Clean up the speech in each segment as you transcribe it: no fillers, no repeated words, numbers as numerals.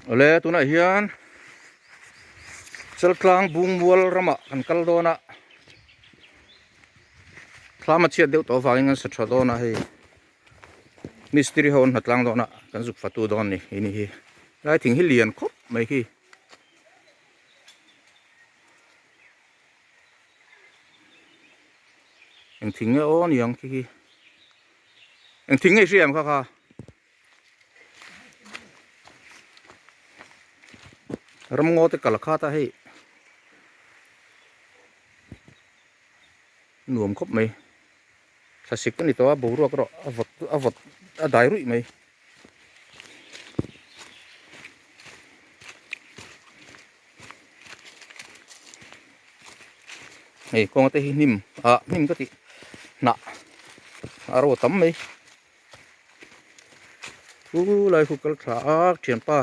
Awle tunah hian Chaltlang Bungmual ramah kan kal dawn a, thlam a chhiat deuh tawh avangin kan sa tha dawn a hei mistiri ho an hnatlang dawn a kan zuk fatu dawn a ni hi ni hi helai thing hi lian khawp mai khi. Eng thing nge aw niang khi khi eng thing nge i hria em kha kha. Ramngaw te kal a khat a hei nuam khawp mai thlasik a ni tawh a boruak erawh a vawt a vawt a dai ruih mai. Hei kawnga te hi hnim ah hnim ka tih hnah a ro tam mai. Chu lai khu kal tha a thianpa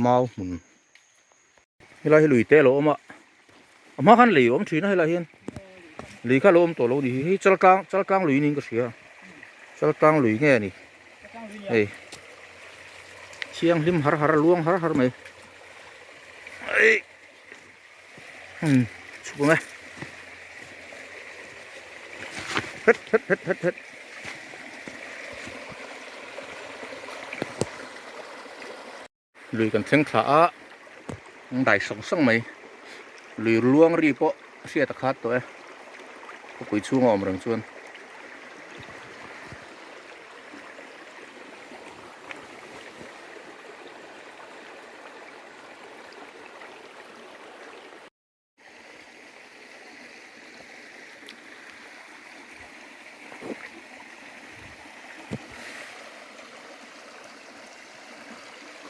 mau hmun. Helai hi lui te a lo awm a a hma khan lei a awm thin a helai hian lui kha a lo awm tawh lo a ni hi hei chaltlang chaltlang lui niin ka hria chaltlang lui nge a ni hei thianghlim har har a luang har har mai eih umm chhuk ang e het het het het het. Lui kan thleng thla a, an dai sawng sawng mai. Lui luang ri pawh a hriat a khat tawh e, khawpui chhunga awm reng chuan.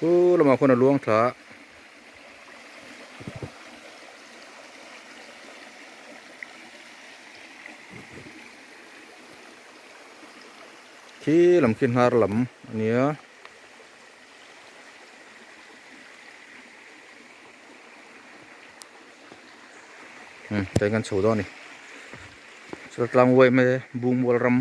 Khu lamah khuan a luang thla a. Khi lam khi hnar lam a nia. Tah hian kan chho dawn a ni Chaltlang uai mai Bungmual ram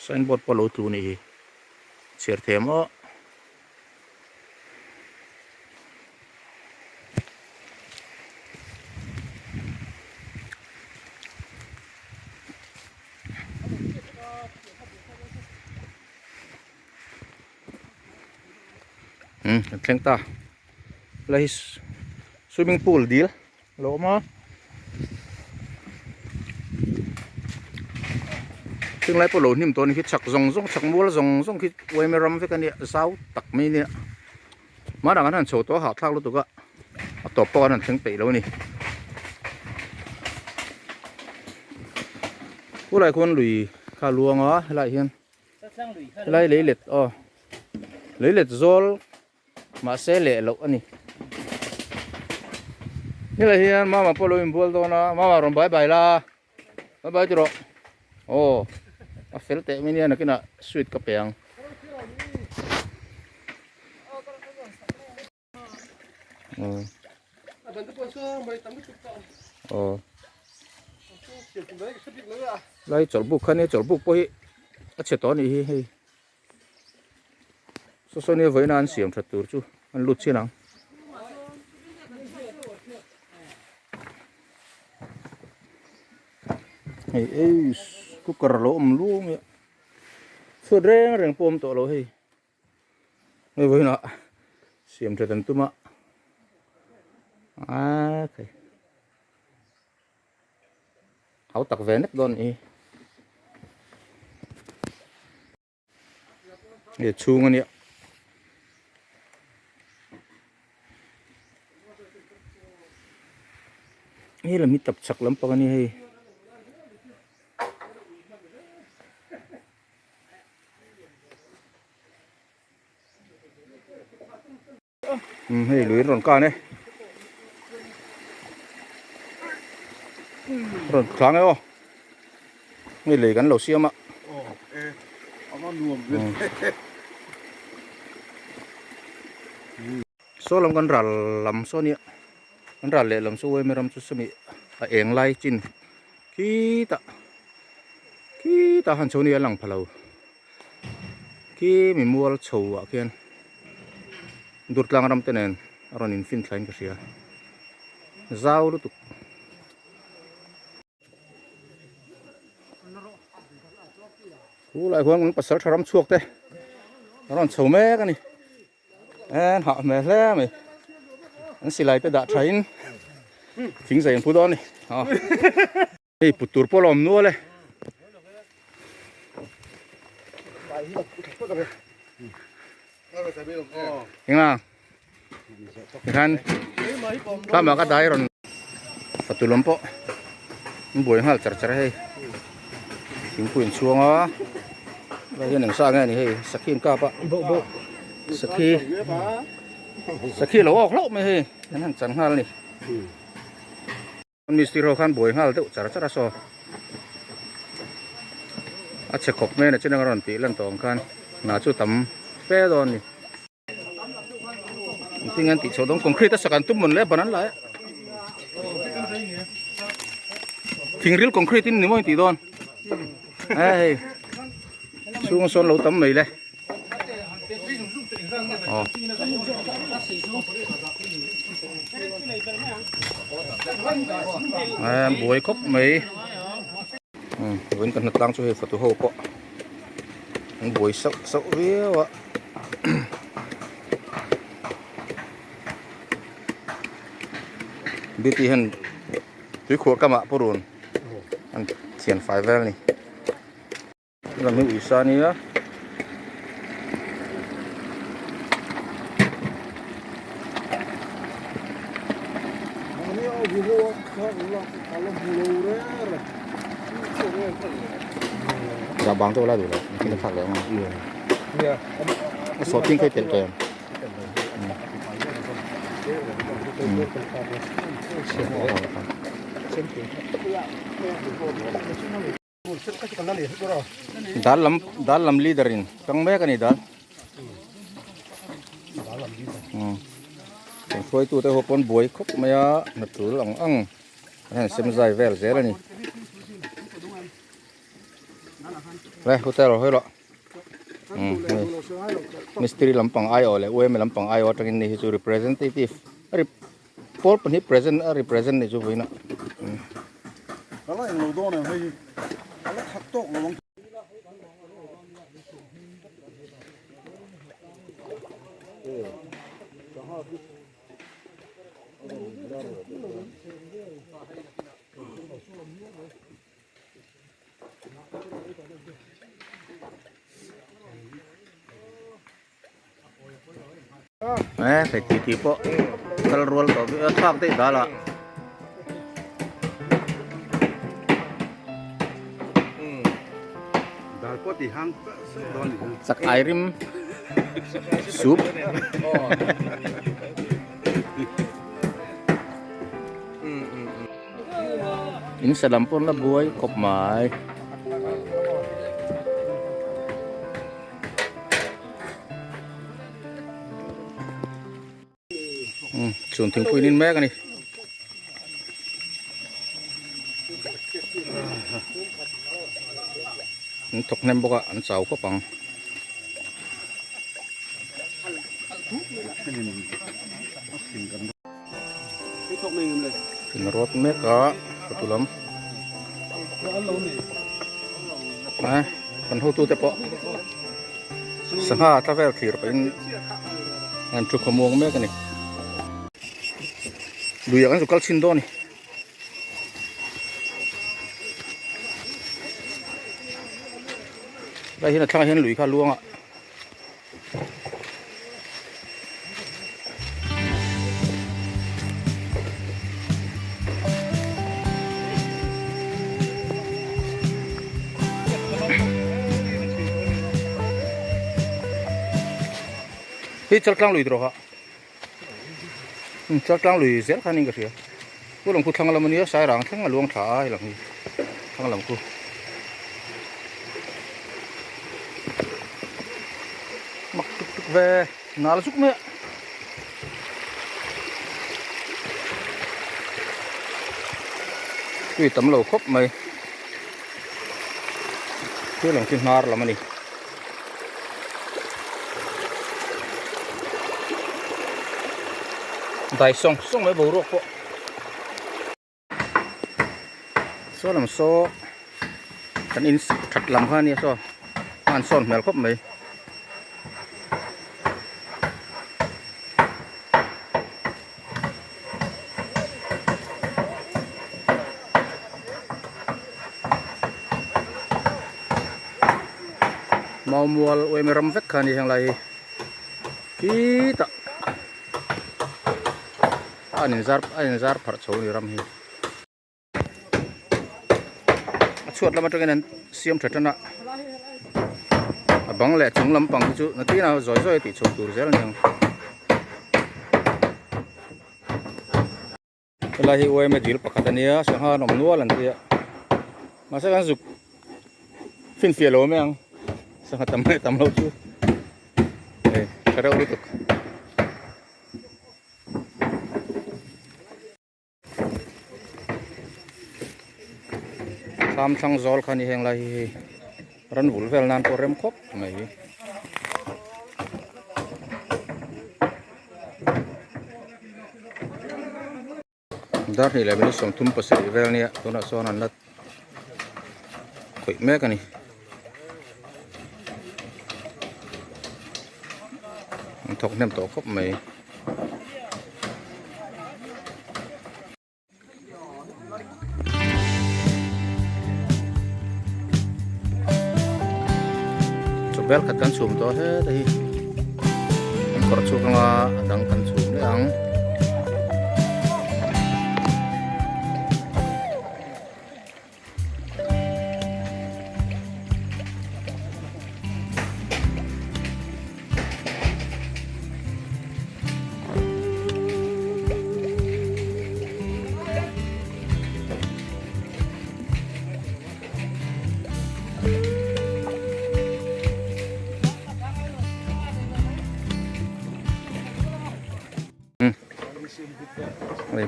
signboard pawh a lo tlu a nih hi chhiar thei ang aw. Kan thleng ta helai hi swimming pool dil a lo awm a heng lai pawh lo hnim tawh a ni khi chhak zawng zawng chhak mual zawng zawng khi uaime ram vek a nia zau tak mai a nia hmanah kan han chho tawh a hahthlak lutuk a a tawp pawh kan han thleng peih lo a ni khulai khuan lui kha a luang a helaiah hian helai leilet aw leilet zawl. Mahse leh loh a ni. Helai hian mama pawh lo inbual dawn a, mama rawn bai bai la, bai bai tih rawh. Aw a fel teh mai nia nakinah sweet ka pe ang. Aw. Aw. Lai chawlhbuk kha nia chawlhbuk pawh hi a chhe tawh a nih hi hei. Saw saw nia vawiina an siam that tur chu an lut chin ang. Hei ei cooker a lo awm luau mai a chhuat reng reng pawh a awm tawh lo hei hei vawiina siam that an tum a aa thei hau tak ve nek dawn a ni Hei chhung a nia. Hei lam hi tapchhak lampang a ni hei. Umm hei lui an rawn kan e. Rawn tlang e aw. Hei lei kan lo siam a. Saw lam kan ral lam saw nia. Kan ral leh lam saw uaime ram chu sawmi a eng lai chin khitah khitah han chho nia a lang pha lo. Khi mi mual chho ah khian Durtlang ram te nen a rawn in fin thlain ka hria. Zau lutuk. Chu lai huan kan pasal tha ram chhuak te a rawn chho mek a ni. En hah hmel hle mai. An silai te dah tha in thing zai an phu dawn a ni. Hei put tur pawh a la awm nual e. Engah tikhan tlama ka dai rawn fatu lam pawh an buai nghal char char a hei thingpui an chhuang a helai hian eng sa nge a ni hei sakhi an kap a sakhi sakhi a lo awk hlauh mai hei an han chan nghal a ni. Mistiri ho khan buai nghal deuh char char a saw a chhe khawp mai a ni chin anga rawn tih lan tawh ang khan hna chu tam fe dawn a ni engtin nge an tih chhoh dawn concrete a sak an tum mawn le ban an la e thing ril concrete in ni maw in tih dawn hei chhung sawn lo tam mai le. Aw buai khawp mai vawiin ka hnatlang chu hei fatu ho pawh an buai sauh sauh viau a duty hian tuikhuah kamah purun an thian fai vel a ni. Lam hi uisa ania. Dạ bang tôi la đủ rồi, khi nó phát lại không? Số tiền khai tiền kèm. Dal lam dal lam leader in kang mek a ni dal kan hruaitu te ho pawn buai khawp mai a hna tul ang ang an han sem zai vel zel a ni le hotel hawi rawh mistiri lampang aiawh leh UMA lampang aiawh atangin ni hi chu representative Pawl pahnih present a represent nih chu vawiin ah. Ka la englo dawn em hei hi a la khat tawk lo ang. Eh hei ti ti pawh kal rual tawh a thlak daih dal ah. Dal pawh ti hang dawn ni. Chak ai rim soup. In sa lam pawn la buai khawp mai. Chhun thingpui nin mek a ni. An thawk hnem bawk a an chau khawp ang. In rawt mek a hotu lam a kan hotu te pawh sangha tla vel thlir pahin an thu khawmuang mek a ni lui ah kan zu kal chhin dawn a ni. Lai hian a thlangah hian lui kha a luang a. Hi chaltlang lui drawh ah. Chaltlang lui zel kha niin ka hria. Chu lam khu thlang lam ania sairang thleng a luang tha a helam hi thlang lam khu. Mak tuk tuk ve nal zuk mai a. Tui tam lo khawp mai. Chu lam khi hnar lam a ni. Dai sawng sawng mai boruak pawh saw lam saw kan in that lam kha ania saw a an sawn hmel khawp mai. Maumual uaime ram vek kha a ni heng lai hi khitah a an inzar a inzar pharh chho a ni ram hi a chhuat lam atangin an siam tha tan a a bang leh chung lampang hi chu nakin a zawi zawi a tih chho tur zel a ni ang. Helai hi uaima dil pakhat a nia sangha an awm nual an tia mahse kan zuk finfiah lo mai ang sangha tam leh tam lo chu hei tha reuh lutuk. Thlam thlang zawl kha a ni heng lai hi hei ran vul vel nan pawh rem khawp mai. Dar hnih leh minute 37 vel nia tunah chuan an la khawih mek a ni. An thawk hnem tawh khawp mai. Chawbel khat kan chhum tawh heta hi kan kawr chhuk anga a dang kan chhum leh ang.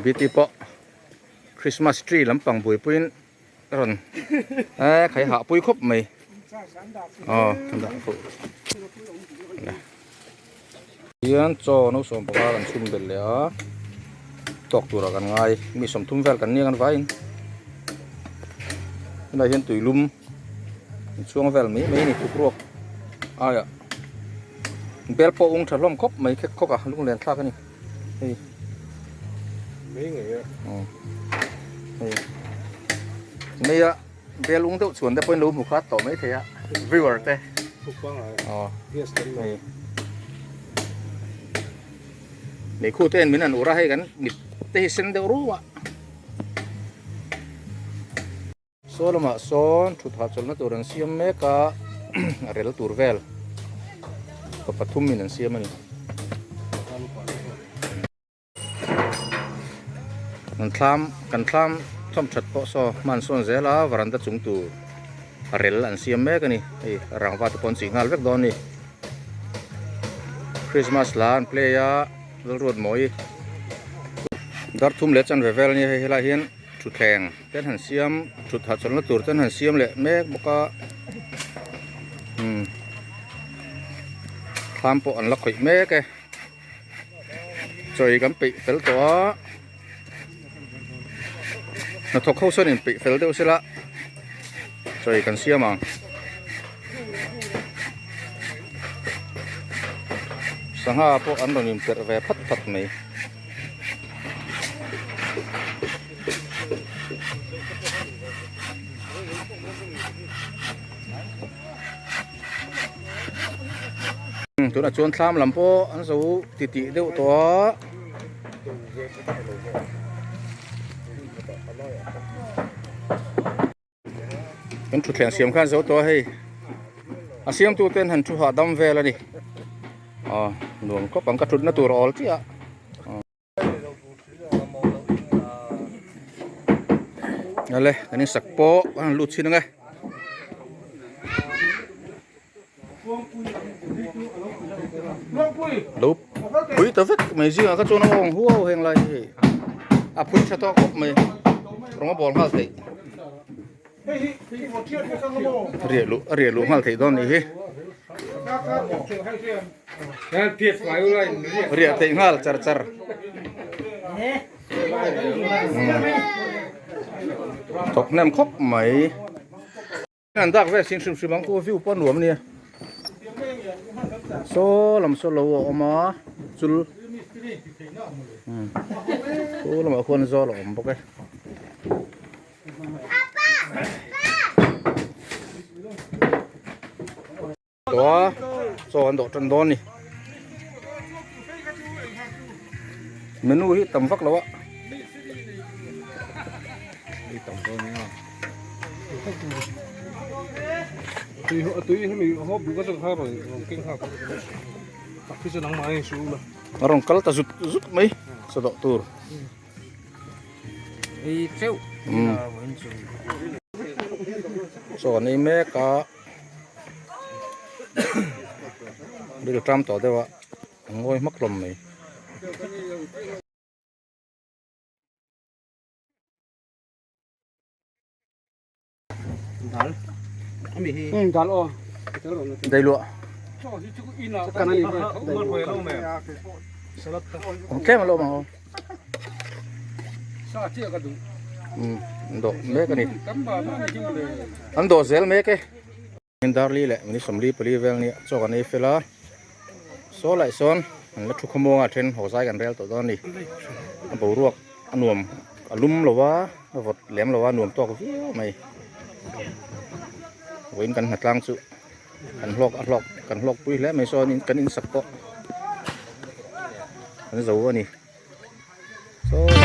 Bt pawh Christmas tree lampang buaipuiin a rawn eh khai hah pui khawp mai aw an dah fuh hian chaw no 15 kan chhun belh leh a tawk turah kan ngai mi 30 vel kan nia kan vaiin tunah hian tuilum chhuang vel mai mai a ni tukruak aiah bel pawh ung tha hlawm khawp mai khek khawk a lunglen thlak a ni. Hei. Mei ngei a. Aw. Hei. Mei a bel ung deuh chuan te pawhin lo hmu khat tawh mai thei a. Viewer te. Thuk pangai. Aw. Gas kan lo. Hei. Mei khu te in min an ur a hei kan mit te hi sen deuh ru a. Saw lamah sawn thut hahchawlhna tur an siam mek a a rel tur vel pa pathum in an siam a ni. Kan thlam kan thlam thawm that pawh saw hman sawn zel a varanda chung tur a rel an siam mek a ni hei rangva te pawh an chih nghal vek dawn a ni. Christmas hla an play a Lalruatmawi dar thum leh chanve vel a ni hei helaiah hian. Thutthleng te an han siam thut hahchawlhna tur te an han siam leh mek bawk a umm thlam pawh an la khawih mek e chawi kan peih fel tawh a hnathawk ho sawn in peih fel deuh sela chawi kan siam ang sangha pawh an rawn inperh ve phat phat mai. Tunah chuan thlam lam pawh an zo titih deuh tawh a. Kan thutthleng siam khan zo tawh a hei a siamtu ten han thu hahdam vel a ni aw nuam khawp ang ka thutna tur a awl chiah a. Ale kan in sak pawh kan han lut chhin ang e. Lo pui ta vek mai zingah kha chuan a awng huau heng lai hi hei a phui tha tawk khawp mai rawng a bawl nghal theih riah luh a riah luh nghal theih dawn nih hi riah theih nghal char char thawk hnem khawp mai. An dak vel sin hrim hrim ang chu view pawh a nuam a nia saw lam saw lo a awm a chul chu lamah khuan zawl a awm bawk e. Tawh a chaw an dawh tan dawn a ni menu hi tam vak lo a. A rawn kal ta zut zut mai sa dawh tur. Chaw an ei mek a. Ril ṭam tawh deuh a a ngawi hmak hlawm mai. Dailuah awm tlem alawm ang aw. Umm an dawh mek a ni an dawh zel mek e. Darli leh minute 44 vel nia chaw kan ei fel a saw laih sawn an la thu khawmuang a then haw zai kan rel tawh dawn a ni a boruak a nuam a lum lo a a vawt lem lo a nuam tawk viau mai vawiin kan hnatlang chu kan hlawk a hlawk kan hlawk pui hle mai sawn in kan insak pawh kan zo a ni. Saw.